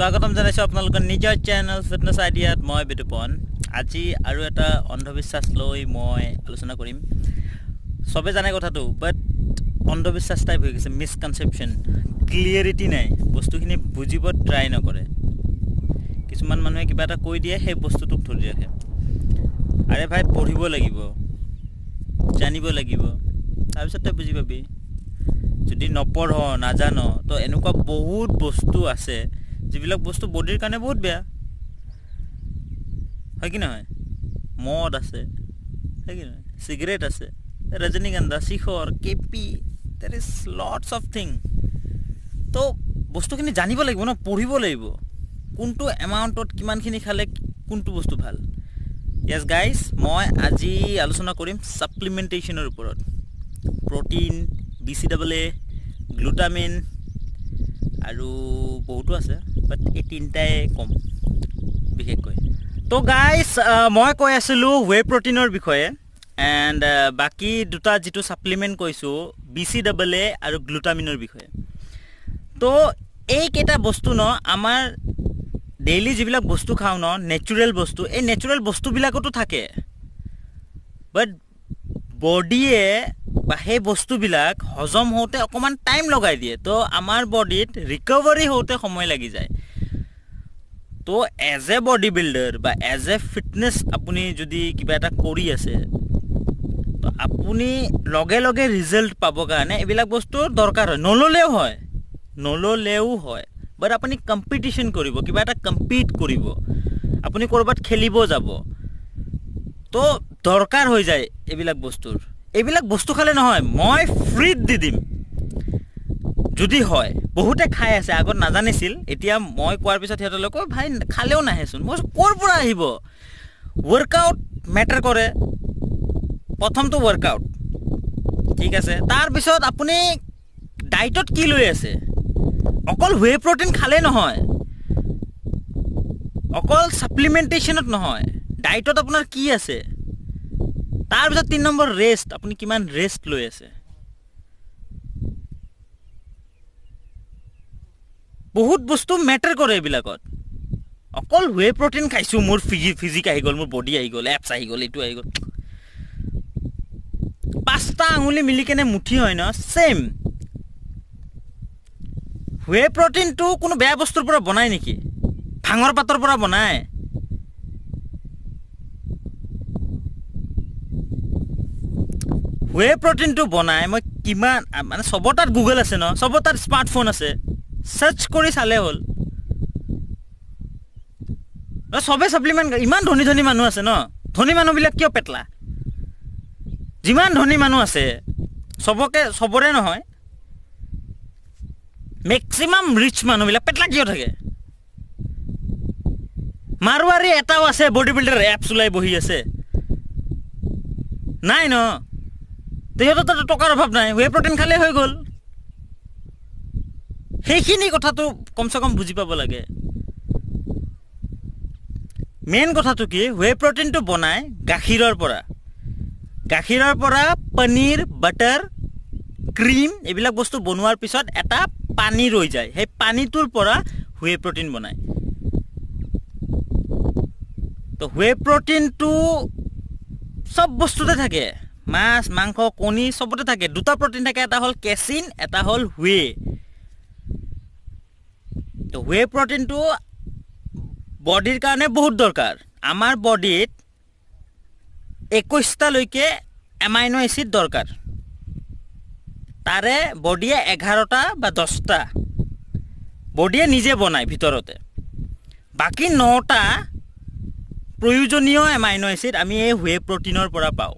স্বাগতম জনাইছোঁ আপোনালোকৰ নিজৰ চেনেল ফিটনেছ আইডিয়াত। মই বিতুপন। আজি আৰু এটা অন্ধবিশ্বাস লৈ মই আলোচনা কৰিম। চবে জানে কথাটো, বাট অন্ধবিশ্বাস টাইপ হৈ গৈছে, মিছকনচেপশ্যন, ক্লিয়াৰিটি নাই, বস্তুখিনি বুজিব ট্ৰাই নকৰে। কিছুমান মানুহে কিবা এটা কৈ দিয়ে, সেই বস্তুটোক ধৰি ৰাখে। আৰে ভাই, পঢ়িব লাগিব, জানিব লাগিব, তাৰপিছত তই বুজি পাবি। যদি নপঢ়, নাজান, তো এনেকুৱা বহুত বস্তু আছে যিবিলাক বস্তু বডিৰ কাৰণে বহুত বেয়া হয় কি নহয়? মদ আছে, হয় কি নহয়? চিগাৰেট আছে, ৰজনীগন্ধা, শিখৰ, KP, there is lots of thing. তো বস্তুখিনি জানিব লাগিব ন, পঢ়িব লাগিব, কোনটো এমাউণ্টত কিমানখিনি খালে কোনটো বস্তু ভাল। য়েছ গাইজ, মই আজি আলোচনা কৰিম ছাপ্লিমেণ্টেশ্যনৰ ওপৰত। Protein, BCAA, glutamine আৰু বহুতো আছে, বাট এই তিনিটাই ক'ম বিশেষকৈ। তো গাইজ, মই কৈ আছিলোঁ ৱে প্ৰটিনৰ বিষয়ে এণ্ড বাকী দুটা যিটো ছাপ্লিমেণ্ট কৈছোঁ, BCAA আৰু গ্লুটামিনৰ বিষয়ে। তো এইকেইটা বস্তু ন, আমাৰ ডেইলি যিবিলাক বস্তু খাওঁ ন, নেচাৰেল বস্তু, এই নেচাৰেল বস্তুবিলাকতো থাকে, বাট বডিয়ে বা সেই বস্তুবিলাক হজম হওঁতে অকণমান টাইম লগাই দিয়ে। তো আমাৰ বডিত ৰিকভাৰী হওঁতে সময় লাগি যায়। তো এজ এ বডি বিল্ডাৰ বা এজ এ ফিটনেছ আপুনি যদি কিবা এটা কৰি আছে, তো আপুনি লগে লগে ৰিজাল্ট পাবৰ কাৰণে এইবিলাক বস্তুৰ দৰকাৰ হয়। নল'লেও হয়, নল'লেও হয়, বাট আপুনি কম্পিটিশ্যন কৰিব, কিবা এটা কম্পিট কৰিব, আপুনি ক'ৰবাত খেলিব যাব, তো দৰকাৰ হৈ যায় এইবিলাক বস্তুৰ। এইবিলাক বস্তু খালে নহয়, মই ফ্ৰীত দি দিম যদি হয়। বহুতে খাই আছে, আগত নাজানিছিল, এতিয়া মই কোৱাৰ পিছত সিহঁতে কয়, ভাই খালেও নাহেচোন। মই ক'ৰ পৰা আহিব? ৱৰ্কআউট মেটাৰ কৰে, প্ৰথমটো ৱৰ্কআউট, ঠিক আছে। তাৰপিছত আপুনি ডাইটত কি লৈ আছে। অকল ৱে প্ৰটিন খালেই নহয়, অকল ছাপ্লিমেণ্টেশ্যনত নহয়, ডাইটত আপোনাৰ কি আছে। তাৰপিছত 3 নম্বৰ ৰেষ্ট, আপুনি কিমান ৰেষ্ট লৈ আছে। বহুত বস্তু মেটাৰ কৰে এইবিলাকত। অকল ৱে প্ৰটিন খাইছোঁ, মোৰ ফিজিক আহি গ'ল, মোৰ বডি আহি গ'ল, এপছ আহি গ'ল, এইটো আহি গ'ল। 5টা আঙুলি মিলি কেনে মুঠি হয় ন, ছেইম। ৱে প্ৰটিনটো কোনো বেয়া বস্তুৰ পৰা বনায় নেকি? ভাঙৰ পাতৰ পৰা বনায়। ৱে প্ৰটিনটো বনাই মই কিমান, মানে চবৰ তাত গুগল আছে ন, চবৰ তাত স্মাৰ্টফোন আছে, চাৰ্চ কৰি চালে হ'ল। চবে ছাপ্লিমেণ্ট, ইমান ধনী ধনী মানুহ আছে ন, ধনী মানুহবিলাক কিয় পেটলা? যিমান ধনী মানুহ আছে, চবকে, চবৰে নহয়, মেক্সিমাম ৰিচ মানুহবিলাক পেটলা কিয় থাকে? মাৰোৱাৰী এটাও আছে বডি বিল্ডাৰ, এপছ ওলাই বহি আছে, নাই ন? সিহঁতৰ তাত টকাৰ অভাৱ নাই, ৱে প্ৰটিন খালেই হৈ গ'ল। সেইখিনি কথাটো কমচে কম বুজি পাব লাগে। মেইন কথাটো কি, ৱে প্ৰটিনটো বনায় গাখীৰৰ পৰা। গাখীৰৰ পৰা পনীৰ, বাটাৰ, ক্ৰীম এইবিলাক বস্তু বনোৱাৰ পিছত এটা পানী ৰৈ যায়, সেই পানীটোৰ পৰা ৱে প্ৰটিন বনায়। তো ৱে প্ৰটিনটো চব বস্তুতে থাকে, মাছ, মাংস, কণী চবতে থাকে। দুটা প্ৰটিন থাকে, এটা হ'ল কেচিন, এটা হ'ল ৱে। তো ৱে প্ৰটিনটো বডিৰ কাৰণে বহুত দৰকাৰ। আমাৰ বডিত 21টালৈকে এমাইনো এচিড দৰকাৰ, তাৰে বডিয়ে 11টা বা 10টা বডিয়ে নিজে বনায় ভিতৰতে। বাকী 9টা প্ৰয়োজনীয় এমাইনো এচিড আমি এই ৱে প্ৰটিনৰ পৰা পাওঁ।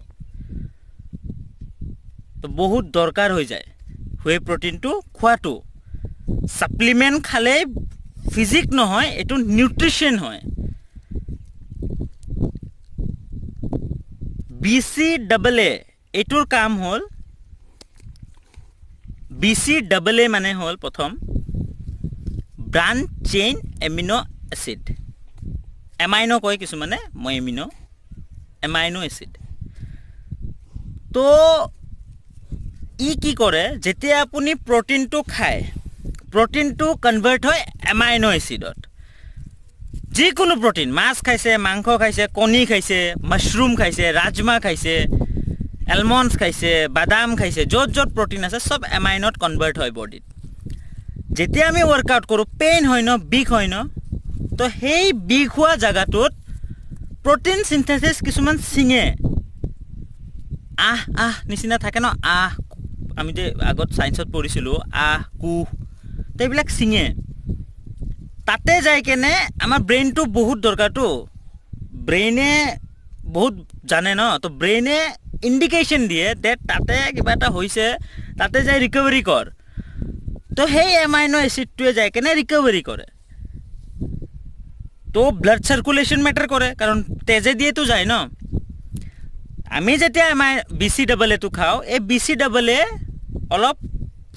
তো বহুত দৰকাৰ হৈ যায় ৱে প্ৰটিনটো খোৱাটো। ছাপ্লিমেণ্ট খালেই ফিজিক নহয়, এইটো নিউট্ৰিশ্যন হয়। BCAA এইটোৰ কাম হ'ল, BCAA মানে হ'ল প্ৰথম branch chain amino acid, amino কয় কিছুমানে, মই এমাইনো এচিড। তো ই কি কৰে, যেতিয়া আপুনি প্ৰটিনটো খায়, প্ৰটিনটো কনভাৰ্ট হয় এমাইনো এচিডত। যিকোনো প্ৰটিন, মাছ খাইছে, মাংস খাইছে, কণী খাইছে, মাছৰুম খাইছে, ৰাজমা খাইছে, এলমণ্ডছ খাইছে, বাদাম খাইছে, য'ত য'ত প্ৰটিন আছে চব এমাইনত কনভাৰ্ট হয় বডিত। যেতিয়া আমি ৱৰ্কআউট কৰোঁ পেইন হয় ন, বিষ হয় ন, তো সেই বিষ হোৱা জেগাটোত প্ৰটিন চিনথেচিছ কিছুমান ছিঙে, আহ আহ নিচিনা থাকে ন, আহ আমি যে আগত ছায়েন্সত পঢ়িছিলোঁ, আহ কুহ, তো এইবিলাক ছিঙে। তাতে যাই কেনে আমাৰ ব্ৰেইনটো বহুত দৰকাৰতো, ব্ৰেইনে বহুত জানে ন, তো ব্ৰেইনে ইণ্ডিকেশ্যন দিয়ে ডেট তাতে কিবা এটা হৈছে, তাতে যাই ৰিকভাৰী কৰ। তো সেই এমাইনো এচিডটোৱে যাই কেনে ৰিকভাৰী কৰে। তো ব্লাড চাৰ্কুলেশ্যন মেটাৰ কৰে, কাৰণ তেজে দিয়েতো যায় ন। আমি যেতিয়া এমাই বি চি ডাবল এটো খাওঁ, এই বি চি ডাবল এ অলপ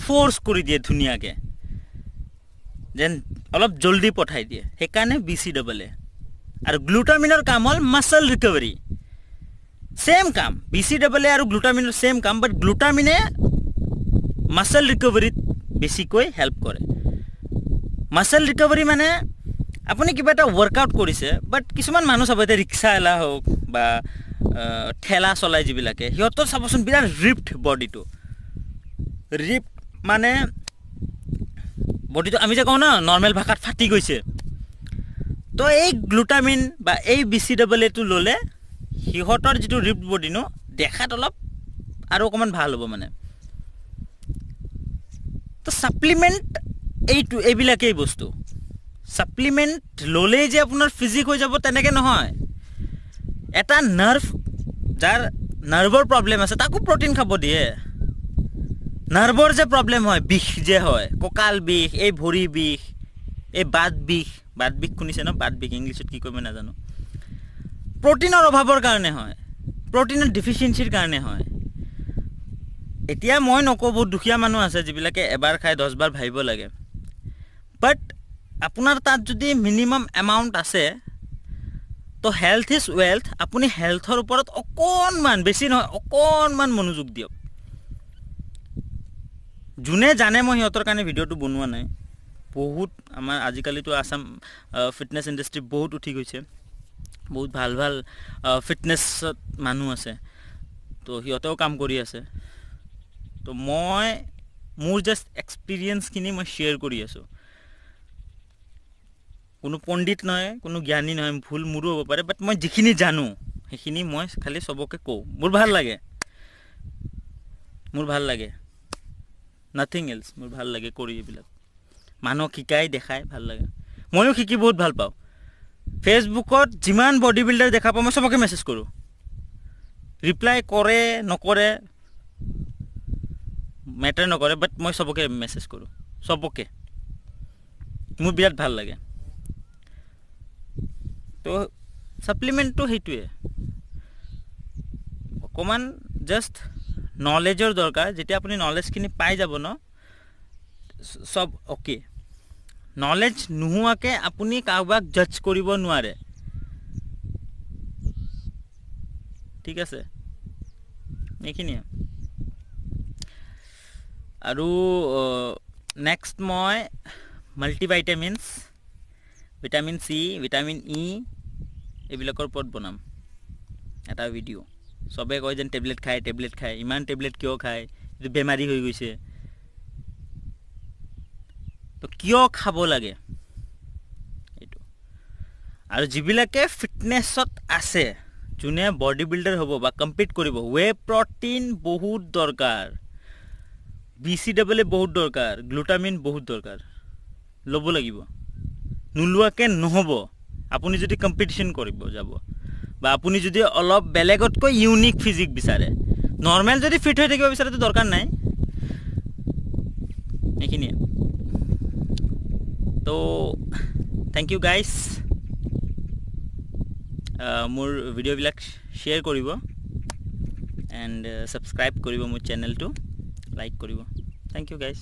ফ'ৰ্চ কৰি দিয়ে ধুনীয়াকৈ, যেন অলপ জল্দি পঠাই দিয়ে, সেইকাৰণে বি চি ডাবল এ। আৰু গ্লুটামিনৰ কাম হ'ল মাছল ৰিকভাৰী, ছেম কাম বি চি ডাবল এ আৰু গ্লুটামিনৰ ছেম কাম, বাট গ্লুটামিনে মাছল ৰিকভাৰীত বেছিকৈ হেল্প কৰে। মাছল ৰিকভাৰী মানে আপুনি কিবা এটা ৱৰ্কআউট কৰিছে, বাট কিছুমান মানুহ চাব, এতিয়া ৰিক্সা এলা হওক বা ঠেলা চলাই যিবিলাকে, সিহঁতৰ চাবচোন বিৰাট ৰিপ্ট বডিটো, ৰিপ্ট মানে বডিটো আমি যে কওঁ ন নৰ্মেল ভাষাত ফাটি গৈছে। তো এই গ্লুটামিন বা এই বি চি ডাবল এটো ল'লে সিহঁতৰ যিটো ৰিপ্ট বডি ন, দেখাত অলপ আৰু অকণমান ভাল হ'ব মানে। তো ছাপ্লিমেণ্ট এইটো এইবিলাকেই বস্তু, ছাপ্লিমেণ্ট ল'লেই যে আপোনাৰ ফিজিক হৈ যাব তেনেকৈ নহয়। এটা নাৰ্ভ, যাৰ নাৰ্ভৰ প্ৰব্লেম আছে তাকো প্ৰটিন খাব দিয়ে। নাৰ্ভৰ যে প্ৰব্লেম হয়, বিষ যে হয়, কঁকাল বিষ, এই ভৰি বিষ, এই বাত বিষ, বাত বিষ শুনিছে ন, বাত বিষ ইংলিছত কি কয় মই নাজানো, প্ৰটিনৰ অভাৱৰ কাৰণে হয়, প্ৰটিনৰ ডিফিচিয়েঞ্চিৰ কাৰণে হয়। এতিয়া মই নকওঁ, বহুত দুখীয়া মানুহ আছে যিবিলাকে এবাৰ খাই 10 বাৰ ভাবিব লাগে, বাট আপোনাৰ তাত যদি মিনিমাম এমাউণ্ট আছে, তো হেল্থ is wealth. আপুনি হেল্থৰ ওপৰত অকণমান, বেছি নহয়, অকণমান মনোযোগ দিয়ক। যোনে জানে, মই সিহঁতৰ কাৰণে ভিডিঅ'টো বনোৱা নাই। বহুত আমাৰ আজিকালিতো আছাম ফিটনেছ ইণ্ডাষ্ট্ৰি বহুত উঠি গৈছে, বহুত ভাল ভাল ফিটনেছত মানুহ আছে, তো সিহঁতেও কাম কৰি আছে। তো মই মোৰ জাষ্ট এক্সপিৰিয়েঞ্চখিনি মই শ্বেয়াৰ কৰি আছোঁ। কোনো পণ্ডিত নহয়, কোনো জ্ঞানী নহয়, ভুল মোৰো হ'ব পাৰে, বাট মই যিখিনি জানো সেইখিনি মই খালি চবকে কওঁ। মোৰ ভাল লাগে, মোৰ ভাল লাগে, নাথিং এলছ। মোৰ ভাল লাগে কৰি এইবিলাক, মানুহক শিকাই দেখাই ভাল লাগে। ময়ো শিকি বহুত ভাল পাওঁ। ফেচবুকত যিমান বডি বিল্ডাৰ দেখা পাওঁ মই চবকে মেছেজ কৰোঁ, ৰিপ্লাই কৰে নকৰে মেটাৰ নকৰে, বাট মই চবকে মেছেজ কৰোঁ, চবকে। মোৰ বিৰাট ভাল লাগে। তো ছাপ্লিমেণ্টটো সেইটোৱে, অকণমান জাষ্ট নলেজৰ দৰকাৰ। যেতিয়া আপুনি নলেজখিনি পাই যাব ন, চব অ'কে। নলেজ নোহোৱাকৈ আপুনি কাৰোবাক জাজ কৰিব নোৱাৰে, ঠিক আছে? এইখিনিয়ে। আৰু নেক্সট মই মাল্টিভাইটামিনছ, ভিটামিন চি, ভিটামিন ই এইবিলাকৰ ওপৰত বনাম এটা ভিডিঅ'। চবে কয় যেন টেবলেট খায়, টেবলেট খায়, ইমান টেবলেট কিয় খায়, এইটো বেমাৰী হৈ গৈছে, তো কিয় খাব লাগে এইটো। আৰু যিবিলাকে ফিটনেছত আছে, যোনে বডি বিল্ডাৰ হ'ব বা কম্পিট কৰিব, ৱে প্ৰটিন বহুত দৰকাৰ, বি চি ডাবল এ বহুত দৰকাৰ, গ্লুটামিন বহুত দৰকাৰ, ল'ব লাগিব, নোলোৱাকৈ নহ'ব। আপুনি যদি কম্পিটিশ্যন কৰিব যাব বা আপুনি যদি অলপ বেলেগতকৈ ইউনিক ফিজিক বিচাৰে, নৰ্মেল যদি ফিট হৈ থাকিব বিচাৰে তো দৰকাৰ নাই। এইখিনিয়ে। তো thank U guys, মোৰ ভিডিঅ'বিলাক শ্বেয়াৰ কৰিব এণ্ড ছাবস্ক্ৰাইব কৰিব মোৰ চেনেলটো, লাইক কৰিব। Thank you guys.